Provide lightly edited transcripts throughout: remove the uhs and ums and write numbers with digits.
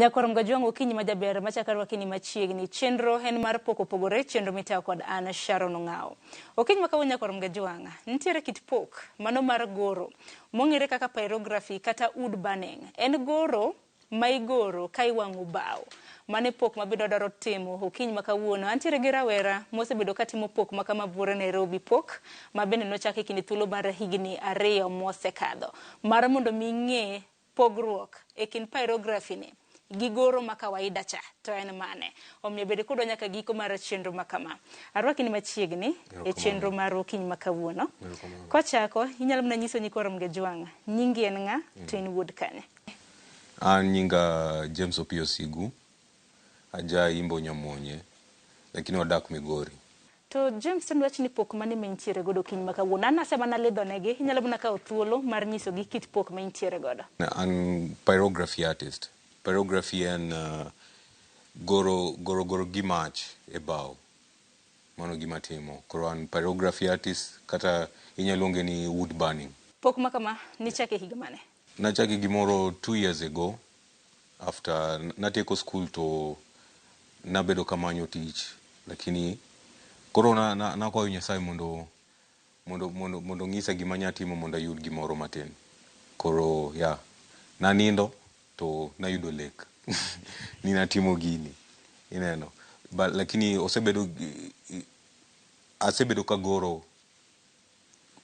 Nyakwar Mgajwang', okinyi ma jaber machako arwaki ni machiegni. Chenro en mar pok opogore, chenro mitayo kod an Sharon Ong'awo. Okinyi ma kawuono, Nyakwar Mgajwang', nitiere kit pok mano mar goro mong'ere kaka pyrography kata wood burning. En goro ma igoro ka iwang'o bao. Mano e pok ma bende wadwaro timo okinyi ma kawuono. Antiere gi rawera mosebedo katimo pok ma kama buore Nairobi, pok ma bende nochak e kinde thuolo mar higni 2 mosekadho. Mar mondo mi ing'e pogruok e kind pyrography ni gi goro ma kawaida cha to en mane. Omiyo bed kodwa nyaka giko mar chenro ma kama. Arwaki ni machiegni e chenro mar okinyi ma kawuono. Kochako, inyalo mana nyiso nyikwa Mgejwang', nyingi en ng'a to in wuod kanye? An nyinga James Opiyo Sigu, aja Imbo Nyamonye, lakini wadak Migori. To James, to wach ni pok mane ma intiere godo okinyi ma kawuono? An asemana lidho negi, inyalo mana kawo thuolo mar nyisogi kit pok ma intiere godo. An pyrography artist. Pyrography en goro goro goro gi mach e bao. Mano gima timo. Koro an pyrography artist, kata inyalo luonge ni wood burning. Pok ma kama nichake higa mane? Nachake gimoro 2 years ago, after natieko school, to nabedo kamanyo tich, lakini koro nakwayo Nyasaye mondo ng'isa gima anya timo mondo ayud gimoro matin. Koro ya nanindo to nayudo lek ni natimo gini, ineno. But lakini osebedo asebedo kagoro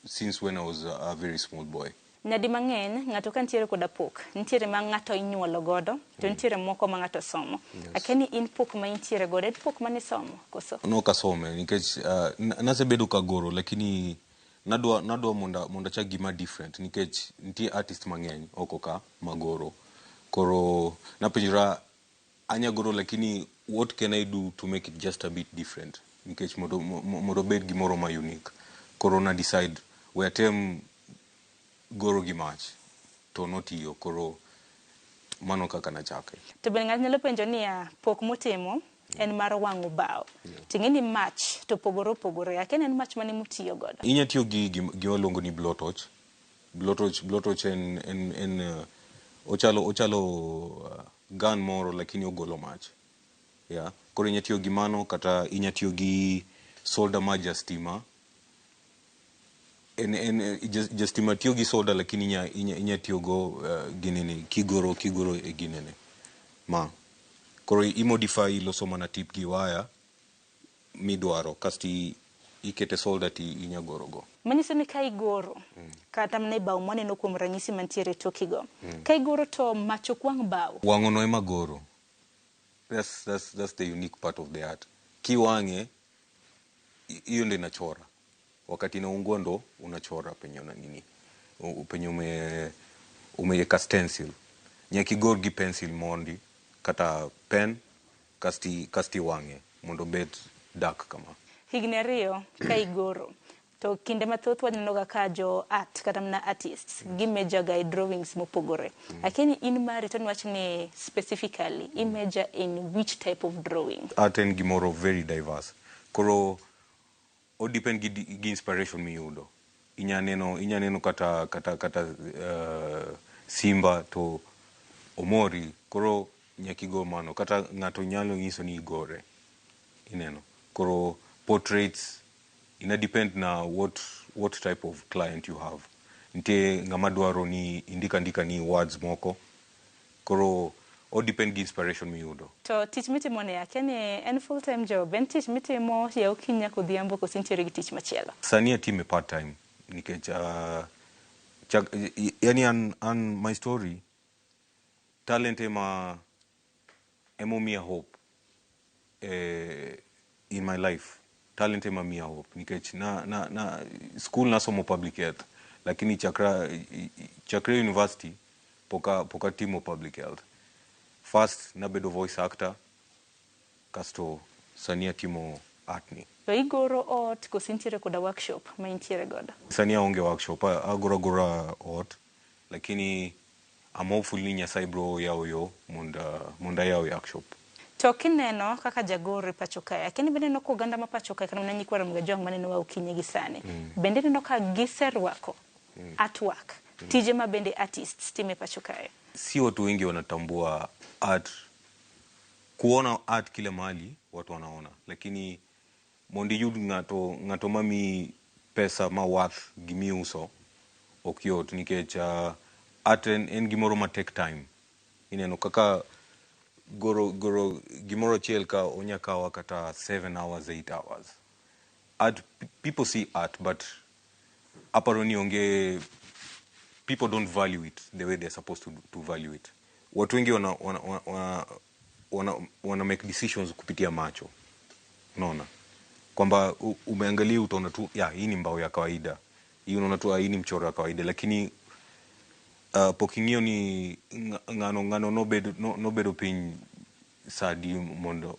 since when I was a very small boy. Nyadi mang'eny ng'ato ka nitiere koda pok, nitiere ma ng'ato inyuolo godo to nitiere moko ma ng'ato somo. Akia ni in pok ma intiere godo en pok manisomo koso? Nok asome nikech nasebedo kagoro, lakini nadwa mondo achak gima different, nikech nitie artist mang'eny oko ka magoro. Koro napenjora, anya goro, lakini what can I do to make it just a bit different, nikech mondo obed gimoro ma unique. Koro na decide we atem goro gi mach, to notiyo. Koro mano kaka nachake. To bende ng'ato nyalo penjo niya, pok motimo en mar wang'o bao. Ting'e ni mach to opogore opogore. Akia ni en mach mane mutiyo godo? Inya tiyo gi gima luongo ni blowtorch. Blowtorch, blowtorch en ochalo gun moro, lakini ogolo mach. Yeah. Koro inya tiyo gi mano, kata inya tiyo gi solder mar ja stima. En ja stima tiyo gi solder, lakini inya tiyo go ginene kigoro e ginene. Ma. Koro i modify, iloso mana tip gi waya midwaro, kasto ikete solder ti inya goro go. Manyiso ni ka igoro kata mana e bao mwaneno kuom ranyisi mantiere e tokigo. Ka igoro to mach ok wang' bao. Wang'o no ema goro. That's the unique part of the art. Kiwang'e, hiyo ndo inachora. Wakati inaungua ndo unachora penye una nini. Penye umeweka stencil. Nyaka igor gi pencil mondi kata pen, kasti wang'e mondo obed dark kama. Higni 2 ka igoro. To kinde mathoth waneno ga ka jo art kata mana artists gimeja ga e drawings mopogore. Akia ni in mari to niwach ni specifically i major in which type of drawing? Art en gimoro very diverse. Koro o depend gi inspiration miyudo. Inya neno kata simba to omori, koro nyaka igo mano, kata ng'ato nyalo nyiso ni igore. Ineno. Koro portraits ina depend na what type of client you have. Nitie ng'ama dwaro ni indika andika ni words moko. Koro o depend gi inspiration miyudo. To tich mitimo ni, akia ni en full time job, en tich mitimo yaw okinyi nyaka odhiambo, koso intiere gi tich machielo? Sani atime part time nikech chak, yani an my story talent ema omiya hope in my life. Talent ema miya hope nikech na school nasomo public health, lakini chakra university poka timo public health. First nabedo voice actor, kasto sani atimo art ni. To igoro ot koso intiere koda workshop ma intiere godo? Sani aonge workshop, agoro agora ot, lakini I'm hopeful ni Nyasaye bro yawo yo mondo ayaw workshop. To kineno kaka jagoro e pacho kae, akia ni bende ineno ka oganda ma pacho kae kata mana nyikwa Ramogi Ajwang' manenowa okinyi gi sani, bende ineno ka giserwako artwork, tije ma bende artists timo e pacho kae? Si watu wengi wanatambua art. Kuona art kila mahali watu wanaona, lakini mondo iyud ng'ato mamiyi pesa ma worth gimiuso ok yot nikech art en gimoro ma take time. Ineno kaka goro gimoro achiel ka onya kawa kata 7 hours, 8 hours. Art, people see art, but aparo ni onge, people don't value it the way they're supposed to value it. Watu wengi wana make decisions kupitia macho. Unaona? Kwamba umeangalia utaona tu, ya, hii ni mbao ya kawaida. Hii unaona tu, hii ni mchoro ya kawaida. Lakini pok ing'iyo ni ng'ano nobedo piny sa adi mondo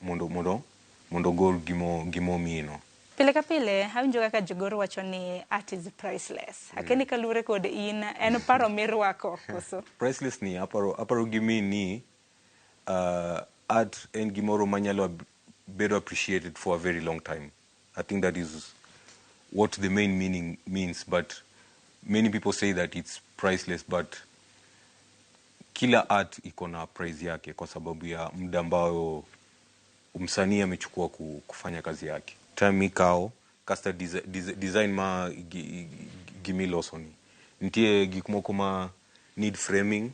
ogol gimo miyino. Pile ka pile awinjo kaka jogoro wacho ni art is priceless. Akeni kaluwore kod in, en paro mirwako koso? Priceless ni aparo gimi ni art en gimoro manyalo bedo appreciated for a very long time. I think that is what the main meaning means, but many people say that it's priceless, but kila art iko na price yake kwa sababu ya muda ambao msanii amechukua kufanya kazi yake. Time mikao kasta design ma gimiloso ni nitie gik moko ma need framing,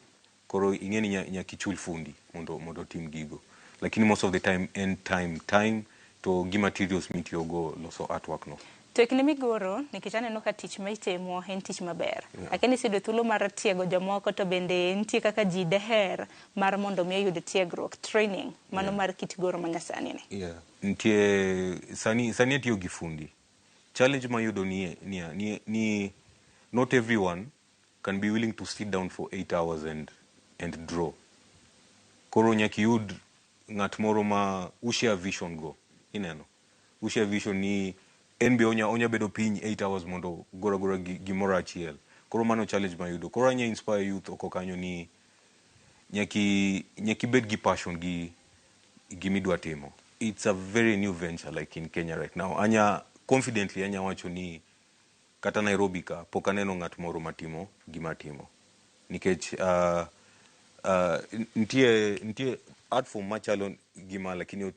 koro ing'e ni nyaka ichul fundi mondo otim gigo, lakini most of the time en time to gi materials mitiyogo loso artwork no. To e kinde migoro, nikech aneno ka tich ma itimo en tich maber. Akia iseyudo thuolo mar tiego jomoko, to bende nitie kaka ji deher mar mondo mi oyud tiegruok, training, mano mar kit goro manyasani ni. Yeah. Nitie sani atiyo gi fundi. Challenge mayudo ni not everyone can be willing to sit down for 8 hours and draw. Koro nyaka iyud ng'at moro ma ushare vision go. Ineno? Ushare vision ni en be onya bedo piny 8 hours mondo goro agora gimoro achiel. Koro mano challenge mayudo. Koro anya inspire youth oko kanyo ni nyaki bed gi passion gi gimidwa timo. It's a very new venture like in Kenya right now. Anya confidently anya wacho ni kata Nairobi ka pok aneno ng'at moro matimo gima timo. Nikech nitie art form machalo gima, lakini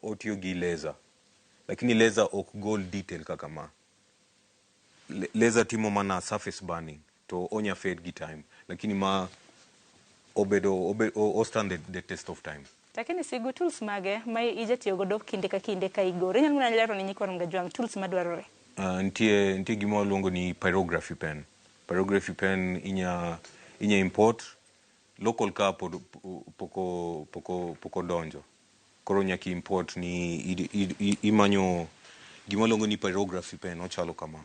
otiyo gi laser. Lakini laser ok gol detail kaka ma. Laser timo mana surface burning to onya fade gi time. Lakini ma obedo o stand the test of time. Lakini sigu tools mage ma ijatiyo godo kinde ka kinde ka igoro. Inyalo mana lero ne nyikwa Ramogi Ajwang' tools madwarore. Nitie gima waluongo ni pyrography pen. Pyrography pen inya import local ka pod poko donjo. Koro nyaka import ni imanyo gima waluongo ni pyrography pen, ochalo kama.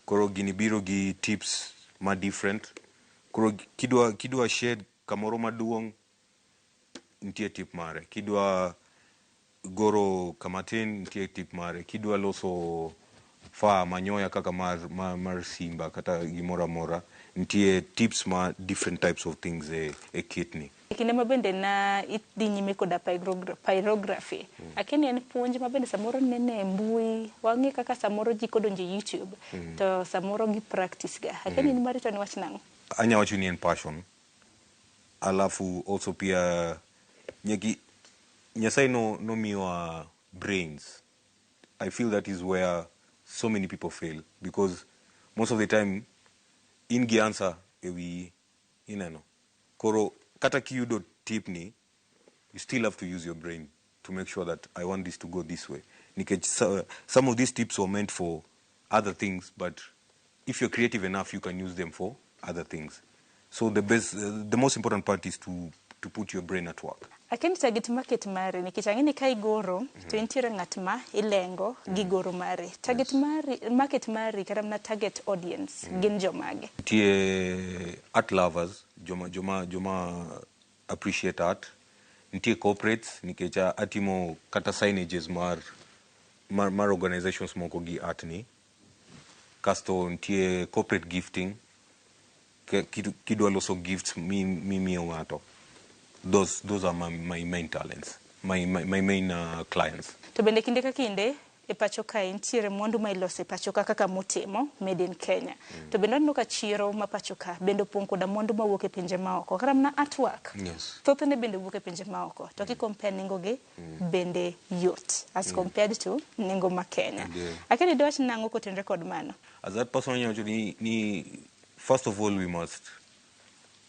Koro gini biro gi tips ma different. Koro kidwa shade kamoro maduong', nitie tip mare. Kidwa goro kama tin, nitie tip mare. Kidwa loso fur, manyoya kaka mar simba kata gimoro amora, nitie tips ma different types of things e kit ni. E kinde ma bende na idhi nyime koda pyrography, akia ni en puonj ma bende samoro nene e mbui, wang'e kaka samoro ji kodonjo e YouTube, to samoro gi practice ga. Akia ni in mari to niwach nang'o? Anya wacho ni en passion. Alafu also pia nyaki Nyasaye no nomiwa brains. I feel that is where so many people fail, because most of the time in gi answer e wiyi, ineno. Koro kata kiyudo tip ni, you still have to use your brain to make sure that I want this to go this way. Nikech some of these tips were meant for other things, but if you're creative enough, you can use them for other things. So the most important part is to put your brain at work. Akia target market mari, nikech ang'e ni ka igoro, to nitiere ng'at ma ilengo gi goro mari. Target mari, market mari kata mana target audience gin jomage? Nitie art lovers, joma appreciate art. Nitie corporates, nikech atimo kata signages mar organizations moko gi art ni. Kasto nitie corporate gifting, kidwa loso gifts mimiyo ng'ato. Those are my main talents, my main clients. To bende kinde ka kinde e pacho kae nitiere mwandu ma iloso e pacho ka kaka mutimo made in Kenya. To bende waneno ka chiro ma pacho ka bende opong' koda mwandu mawuok e pinje maoko. Kata mana artwork. Thothne bende wuok e pinje maoko. To ki compare nengo gi bende yot as compared to nengo ma Kenya. Akeni dwach nang'o kotenore kod mano? As that person nyawacho ni first of all we must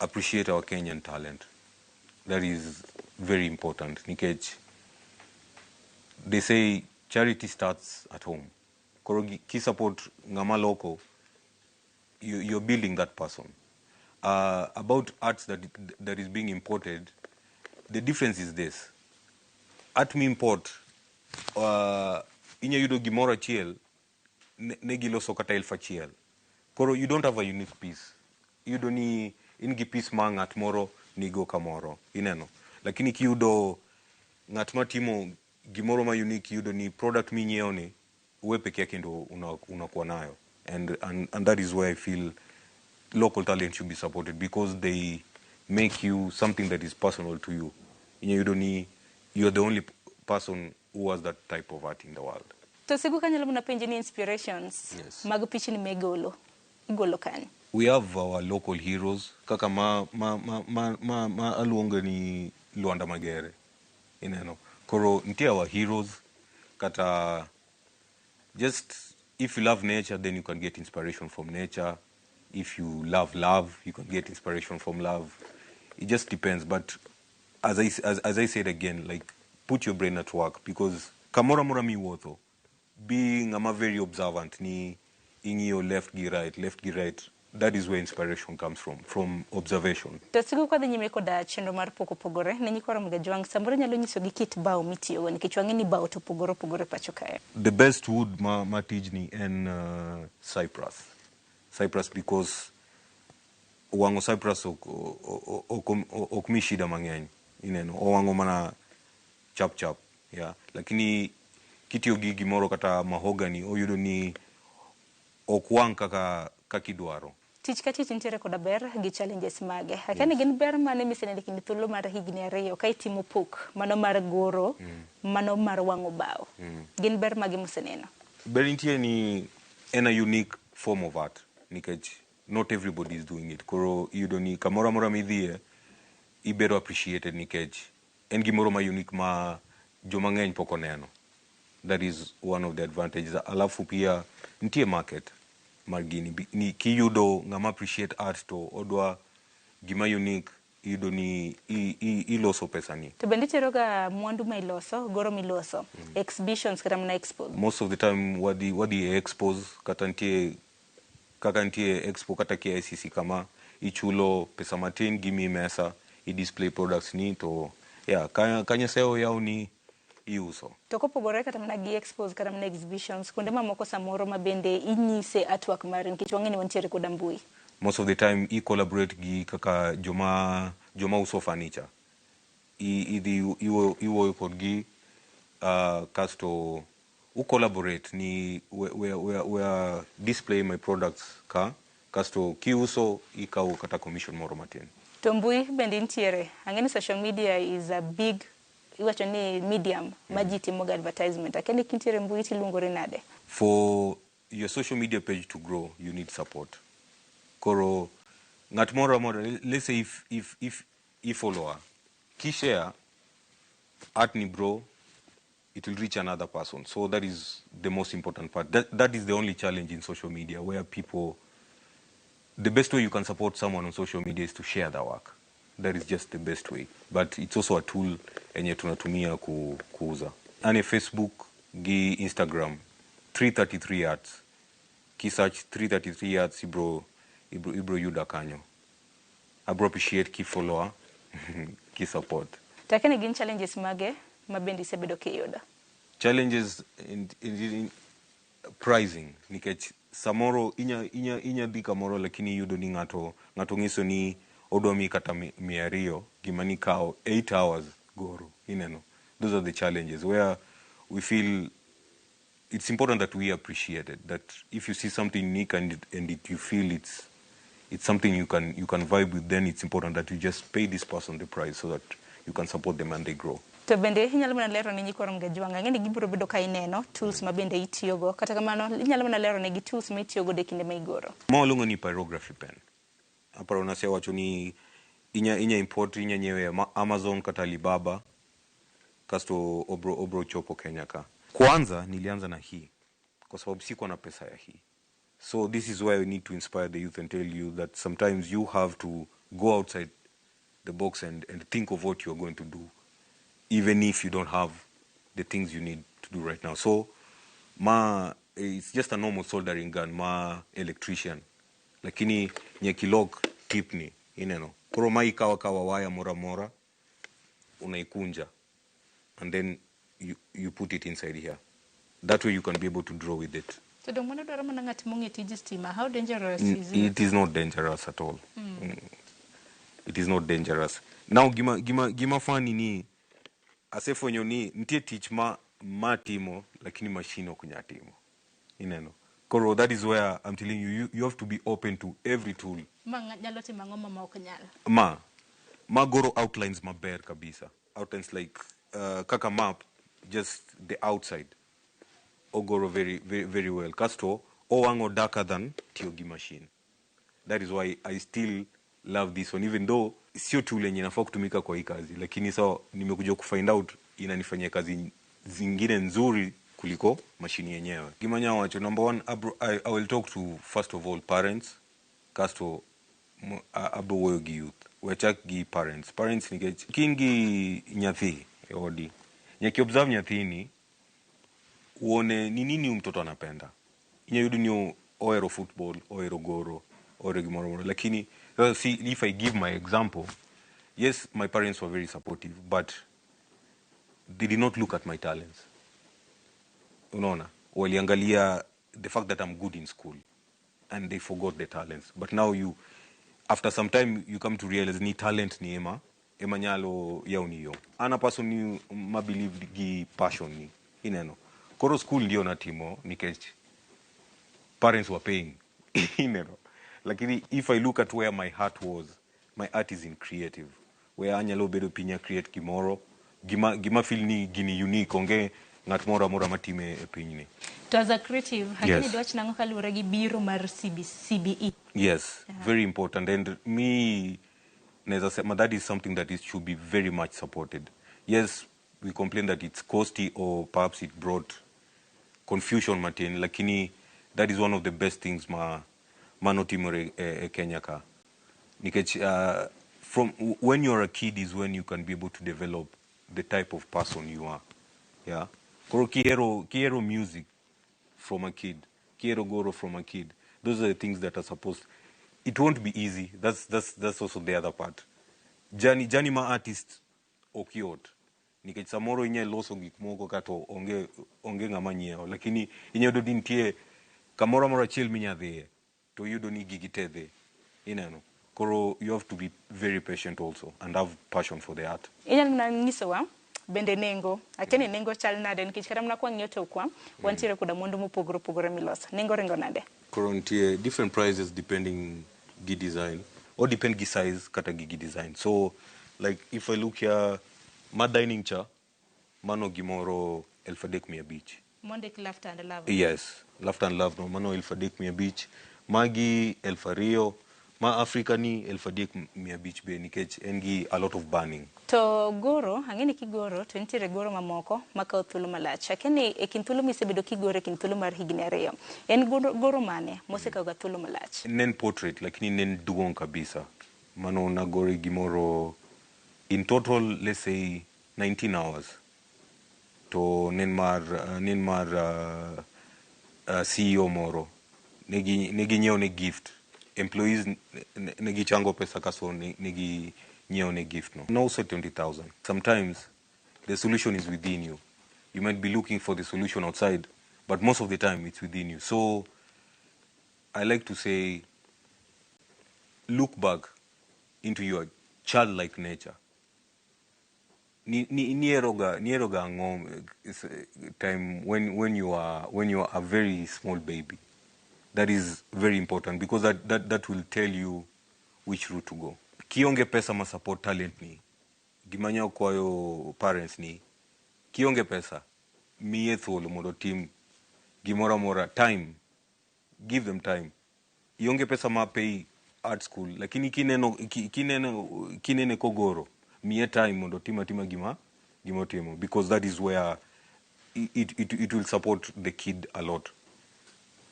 appreciate our Kenyan talent. That is very important nikech they say charity starts at home. Koro ki support ng'ama loko, you're building that person. About arts that is being imported, the difference is this. Art mi import, inya yudo gimoro achiel, ne giloso kata 1,000. Koro you don't have a unique piece. Iyudo ni in gi piece ma ng'at moro nigo kamoro, ineno. Lakini kiyudo ng'at matimo gimoro ma unique, iyudo ni product minyiewo ni uwe peke yake ndo unakuwa nayo. And that is where I feel local talent should be supported, because they make you something that is personal to you. Iyudo ni you are the only person who has that type of art in the world. To sigu kanyalo mana penji ni inspirations mag pichni migolo, igolo kanye? We have our local heroes, kaka ma aluongo ni Luanda Magere. Ineno. Koro nitie our heroes, kata just if you love nature, then you can get inspiration from nature. If you love love, you can get inspiration from love. It just depends. But as I said again, put your brain at work, because kamoro amora miwuotho, being I'm a very observant, ni ing'iyo left gi right, left gi right, that is where inspiration comes from observation. To siku kadhi nyime koda chenro mar pok opogore, ne nyikwa Ramogi Ajwang', samoro nyalo nyiso gi kit bao mitiyogo, nikech wang'e ni bao to opogore opogore pacho kae. The best wood ma tijni en cypress. Cypress because wang'o cypress ok mi shida mang'eny, ineno, owang'o mana chap chap, yeah. Lakini kitiyo gi gimoro kata mahogany, oyudo ni ok wang' kaka idwaro. Tich ka tich nitiere koda ber gi challenges mage. Akia ni gin ber mane miseneno e kind thuolo mar higni 2 ka itimo pok, mano mar goro, mano mar wang'o bao. Gin ber mage museneno? Ber nitie ni en a unique form of art, nikech not everybody is doing it. Koro iyudo ni kamoro amora midhiye, ibedo appreciated nikech en gimoro ma unique ma joma ng'eny pok oneno. That is one of the advantages. Alafu pia nitie market mar gini. Ni kiyudo ng'ama appreciate art to odwa gima unique, iyudo ni iloso pesa ni. To bende itero ga mwandu ma iloso, goro miloso, exhibitions kata mana expos? Most of the time wadhi e expos, kata nitie, kaka nitie expo kata KICC kama, ichulo pesa matin, gimiyi mesa, i display products ni to, yeah, ka Nyasaye oyawo ni iuso. To kopogore kata mana gi expos kata mana exhibitions, kuonde mamoko samoro ma bende inyise artwork mari, nikech wang'e ni wantiere koda mbui. Most of the time i collaborate gi kaka joma uso furniture. Idhi iwuoyo kodgi, kasto u collaborate ni we are display my products ka, kasto kiuso ikawo kata commission moro matin. To mbui bende nitiere. Ang'e ni social media is a big, iwacho ni medium ma ji timoga advertisement. Akia ni kintiere mbui tiluongori nade? For your social media page to grow, you need support. Koro ng'at moro amora, let's say if i follower, ki share art ni bro, it will reach another person. So that is the most important part. That is the only challenge in social media, where people, the best way you can support someone on social media is to share their work. That is just the best way. But it's also a tool enye tunatumia kuuza. Ane Facebook gi Instagram, 333 Arts. Ki search 333 Arts, ibro yuda kanyo. Abro appreciate ki follower, ki support. Takene gin challenges mage ma bende isebedo kiyudo? Challenges in pricing, nikech samoro inya dhi kamoro lakini iyudo ni ng'ato ng'iso ni odwa mi kata 200, gima ni kawo 8 hours goro, ineno. Those are the challenges where we feel it's important that we appreciate it, that if you see something unique and you feel it's something you can vibe with, then it's important that you just pay this person the price so that you can support them and they grow. To bende inyalo mana lero ne nyikwa Ramogi Ajwang', ang'e ni gibiro bedo ka ineno tools ma bende itiyogo. Kata kamano, inyalo mana lero negi tools ma itiyogo e kinde ma igoro. Ma waluongo ni pyrography pen. Aparo nasewacho ni inya import, inya nyiewe Amazon kata Alibaba, kasto obro chopo Kenya ka. Kwanza nilianza na hii kwa sababu sikuwa na pesa ya hii. So this is where we need to inspire the youth and tell you that sometimes you have to go outside the box and think of what you're going to do, even if you don't have the things you need to do right now. So ma it's just a normal soldering gun ma electrician, lakini nyakilok tip ni ineno koro ma ikawa kawa waya mora mora unaikunja and then you put it inside here. That way you can be able to draw with it. To dong mano dwaro mana ng'at mong'e tij stima. How dangerous is it? It is not dangerous at all. It is not dangerous. Now gima funny ni asefwenyo ni nitie tich ma timo lakini machine ok nyal timo. Ineno. Koro that is where I'm telling you, you have to be open to every tool. Ma nyalo timo ang'o ma ok nyal? Ma goro outlines maber kabisa. Outlines like kaka map, just the outside. Ogoro very, very, very well. Kasto owang'o darker than tiyo gi machine. That is why I still love this one, even though sio tool yenye inafaa kutumika kwa hii kazi, lakini sawa nimekuja kufind out inanifanyia kazi zingine nzuri kuliko mashini yenyewe. Gima nya wacho, number one, I will talk to first of all parents, kasto abro wuoyo gi youth. Wachak gi parents. Parents nikech kin gi nyathi e odi, nyaka observe nyathini uone ni nini huyu mtoto anapenda. Inya yudo ni ohero football, ohero goro, ohero gimoro moro, lakini see, if I give my example, yes, my parents were very supportive, but they did not look at my talents. Unaona, waliangalia the fact that I'm good in school and they forgot the talents. But now you, after some time, you come to realize ni talent ni ema nyalo yawni yo. An a person ni ma believe gi passion ni, ineno. Koro school ndio natimo nikech parents were paying. Ineno. Lakini if I look at where my heart was, my heart is in creative. Where anyalo bedo piny create gimoro, gima feel ni gini unique, onge ng'at moro amora matime e pinyni. To as a creative, hakini Yes. dwach nang'o kaluwore gi biro mar CBE? Yes, very important. And me, naweza sema that is something that should be very much supported. Yes, we complain that it's costly or perhaps it brought confusion matin, lakini that is one of the best things ma manotimore e Kenya ka. Nikech from when you're a kid is when you can be able to develop the type of person you are. Yeah. Koro kihero music from a kid, kihero goro from a kid. Those are the things that are supposed. It won't be easy. That's also the other part. Jani ma artist ok yot. Nikech samoro inya loso gik moko kata onge ng'ama nyiewo, lakini inya yudo ni nitie kamoro amora achiel minya dhiye to iyudo ni gigi te dhi. Ineno. Koro you have to be very patient also and have passion for the art. Inyalo mana nyisowa bende nengo. Akia ni nengo chal nade nikech kata mana kwang'iyo tokwa, wantiere koda mwandu mopogore opogore miloso. Nengo ringo nade? Koro nitie different prices depending gi design or depend gi size kata gi design. So like if I look here, ma dining cha mano gimoro 3,500. Mondik Laughter and Love. Yes, Laughter and Love no mano 3,500. Magi 2,000. Ma Africa ni 3,500 be nikech en gi a lot of burning. To goro, ang'e ni kigoro to nitiere goro mamoko makawo thuolo malach. Akia ni e kind thuolo misebedo kigoro e kind thuolo mar higni 2, en goro mane mosekawo ga thuolo malach? Nen portrait lakini nen duong' kabisa. Mano nagore gimoro in total let's say 19 hours. To nen mar CEO moro negi nyiewo ne gift. Employees negi chango pesa kaso negi nyiewo ne gift no. No also 20,000. Sometimes the solution is within you. You might be looking for the solution outside, but most of the time it's within you. So I like to say, look back into your childlike nature. Nieroga ang'o, is time when you are a very small baby. That is very important because that will tell you which route to go. Kionge pesa ma support talent ni, Gima anyalo kwayo parents ni kionge pesa, miye thuolo mondo otim gimoro amora. Time, give them time. Ionge pesa ma pay art school, lakini kineno kineno kinene kogoro, miye time mondo otim atima gima otimo, because that is where it will support the kid a lot.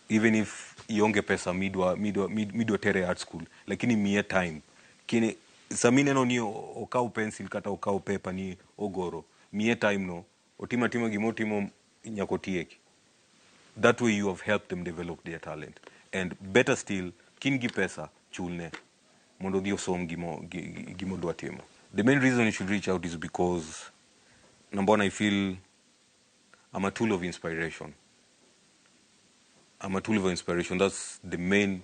Even if ionge pesa midwa tere art school, lakini miye time. Kine sami neno ni okaw pencil kata okaw paper ni ogoro, miye time no otim atima gima otimo nyaka otieki. That way you have helped them develop their talent. And better still, kin gi pesa, chulne mondo odhi osom gimo dwa timo. The main reason you should reach out is because, number one, I feel I'm a tool of inspiration. I'm a tool of inspiration. That's the main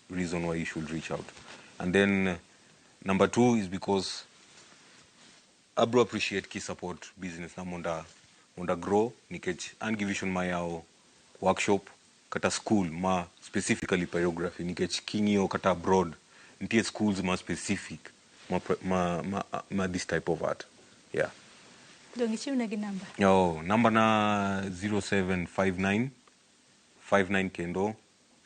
reason why you should reach out. And then number two is because abro appreciate ki support business na monda grow, nikech an gi vision ma yawo workshop kata school ma specifically pyrography, nikech king'iyo kata abroad nitie schools ma specific ma this type of art, yeah. Dong ichiwnegi namba. Oh, namba na 0759 59 kendo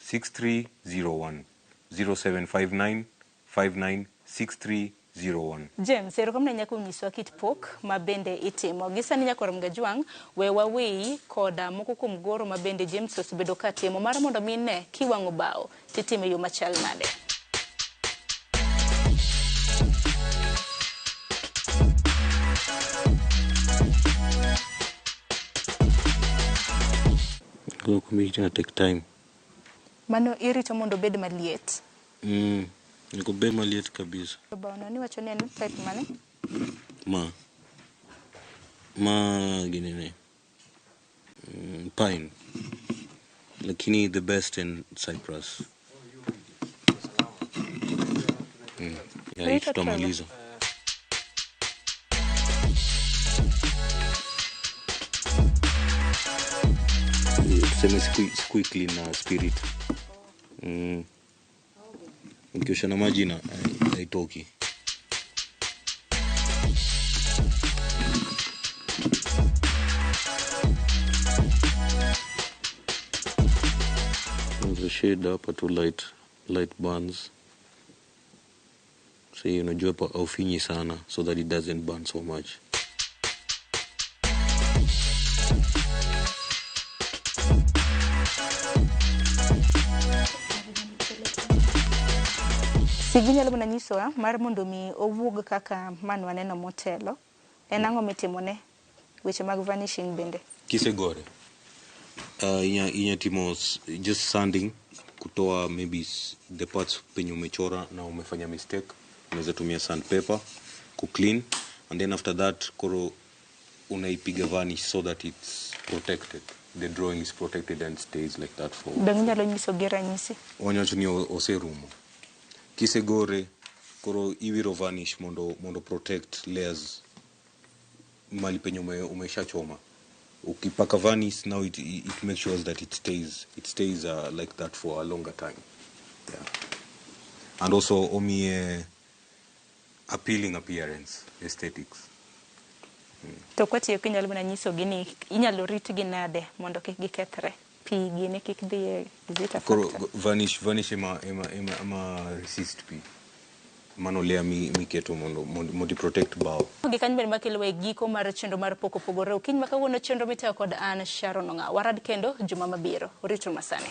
6301, 0759 59 6301. James, erokamano ahinya kuom nyisowa kit pok ma bende itimo. Gi sani nyakwarom Gajwang', we waweyi koda moko kuom goro ma bende James osebedo ka timo mar mondo mi ne kiwang'o bao titimo e yo machal nade. Ina take time. Mano irito mondo obed maliet. Nyaka obed maliet kabisa. To baono niwacho ni en type mane? Ma ginene pine, lakini the best in cypress. Yeah, hii Rito. Tutamaliza. Tuseme siku clean na spirit. Ukiosha na maji na haitoki. There's a shade hapa tu, light light burns. See, unajua hapa haufinyi sana so that it doesn't burn so much. Sigi nyalo mana nyisowa mar mondo mi owuog kaka mane waneno motelo. En ang'o mitimone? Weche mag varnishing bende. Kisegore, inya timo just sanding kutoa maybe the parts penye umechora na umefanya mistake. Unaweza tumia sandpaper ku clean, and then after that koro unaipiga varnish so that it's protected, the drawing is protected and stays like that for Dong inyalo nyiso gi ranyisi. Wanyawacho ni oserumo. Kisegore koro iwiro varnish mondo protect layers mali penye umeshachoma. Ukipaka varnish now, it makes sure that it stays like that for a longer time, yeah. And also omiye appealing appearance, aesthetics. To kwatieko inyalo mana nyisogi ni inyalo ritgi nade mondo kik gikethre. Pi gini kik dhi e, is it a Koro factor? varnish ema resist pi. Mano layer miketo mondo protect bao. Gi kanyo bende makelo e giko mar chenro mar pok opogore okinyi ma kawuono, chenro mitayo kod an Sharon Ong'aw. Warad kendo juma mabiro. Orito masani.